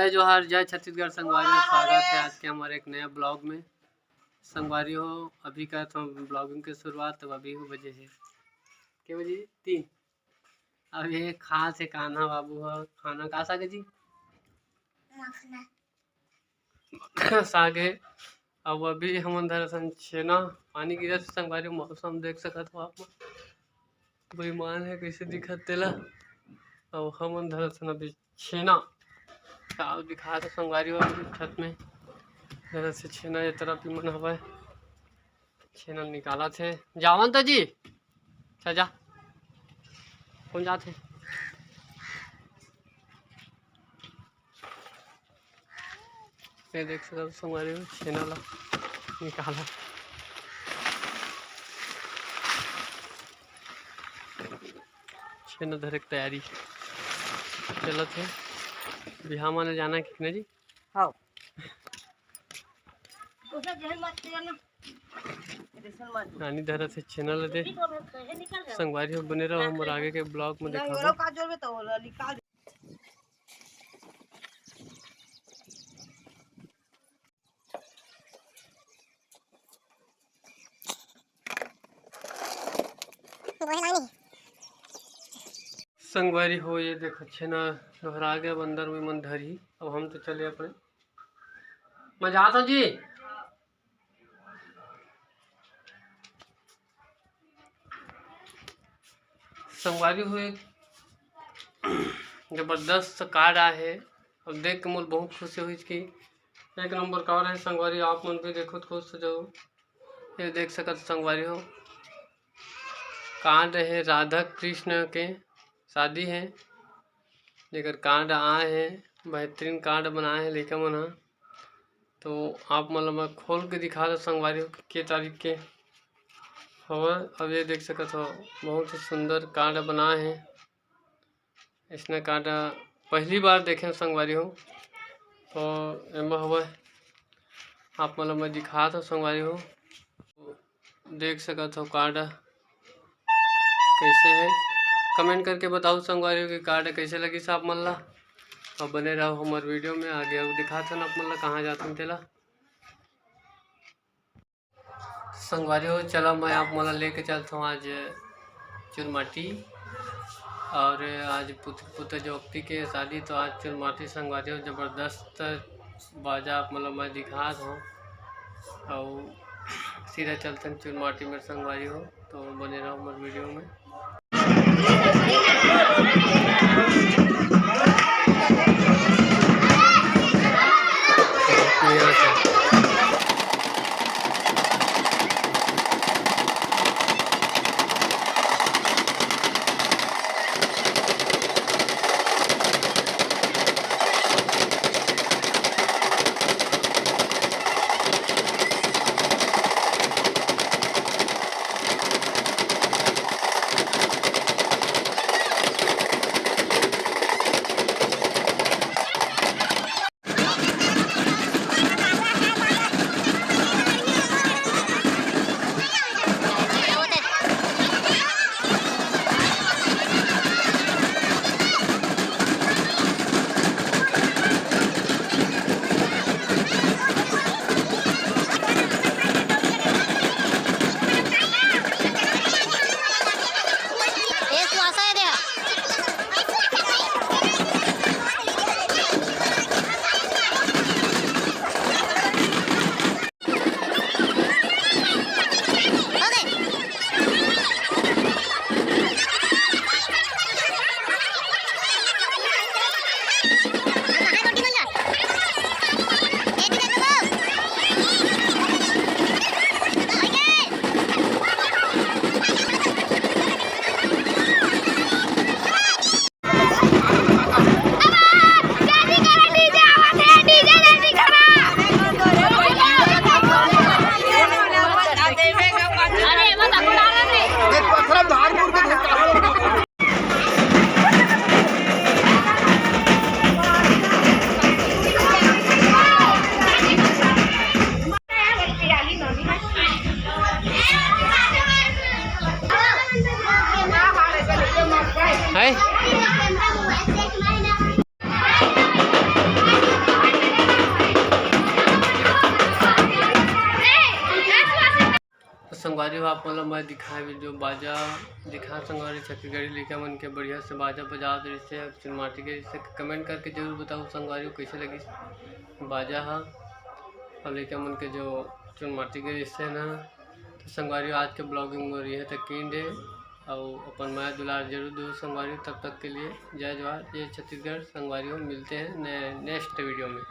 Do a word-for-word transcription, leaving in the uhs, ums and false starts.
जोहार, जय छत्तीसगढ़ संगवारी हो, स्वागत है आज के हमारे एक नया ब्लॉग में। संगवारी हो, अभी करत हम ब्लॉगिंग के शुरुआत, तो अभी हो बजे है, के बजे? तीन। अब ये खात हे कान्हा बाबू ह खाना। का साग हे जी? मखना। साग हे। अब अभी हमन धरत हन छेना, पानी गिरत हे संगवारी, मौसम देख सकत हो आप मन। बेईमान हे, कइसे दिखत तेला। अउ हमन धरत हन अभी छेना। का दिखात हे संगवारी हो, अभी छत में धरत हे छेना, ये तरफ भी मन हवय। छेना निकालत हे। जावन तो जी। अच्छा, जा। कौन जात हे? ये देख सकत हो संगवारी हो, छेना ला निकाला। छेना धरे के तैयारी चलत हे। बिहाव माने जाना हे कि नहीं जी? हाँ। नानी धरत हे छेना ल दे। संगवारी हो, बने रहो हमर आगे के ब्लॉग में देखाबो। संगवारी हो, ये देखो छेना लोहरा गया, बंदर में मन धरी। अब हम तो चले अपने, मैं जात हूँ जी। संगवारी हो, एक जबरदस्त कार्ड आए हे। अब देख के मोर बहुत खुशी हुई कि एक नंबर कार्ड हे संगवारी, आप मन भी देखो तो खुश हो जाओ। ये देख सकत संगवारी हो, कार्ड हे राधा कृष्ण के शादी हे, जेकर कार्ड आए हे, बेहतरीन कार्ड बनाए हे लइका मन ह। तो आप मन ल मैं खोल के दिखा दो संगवारी हो कि के तारीख के हवय। अब ये देख सकत हो, बहुत ही सुंदर कार्ड बनाए हे। इसने कार्ड पहली बार देखे संगवारी हो, तो एमा हवय, आप मन ल मैं दिखात हो संगवारी हो। देख सकत हो कार्ड कइसे हे, कमेंट करके बताओ संगवारी हो कि कार्ड कइसे लगिस आप मन ला। अउ बने रहो हमर वीडियो में, आगे अउ दिखात हन आप मन ला कहाँ जाथन तेला। संगवारी हो, चला मैं आप मन ला लेके चलत हूँ आज चुरमाटी। और आज पुत्र पुत्र जोगती के शादी, तो आज चुरमाटी संगवारी हो, जबरदस्त बाजा आप मन ल मैं दिखात हूँ। अउ सीधा चलथन चुरमाटी में संगवारी हो, तो बने रहो हमर वीडियो में। है। संगवारी हो, आप मन ला मैं दिखाए वीडियो बाजा दिखा संगवारी, छत्तीसगढ़ी लइका मन के बढ़िया से बाजा बजावत रहिसे, चुनमाटी के रहिसे। कमेंट करके जरूर बताओ संगवारी हो, कैसे लगिस बाजा हा। और लइका मन के जो चुनमाटी के रहिसे ना, तो संगवारी हो, आज के ब्लॉगिंग मोर इहे तक के end हे। और अपन मया दुलार जरूर दो संगवारी हो, तब तक के लिए जय जोहार, जय छत्तीसगढ़। संगवारी हो, मिलते हैं नए नेक्स्ट वीडियो में।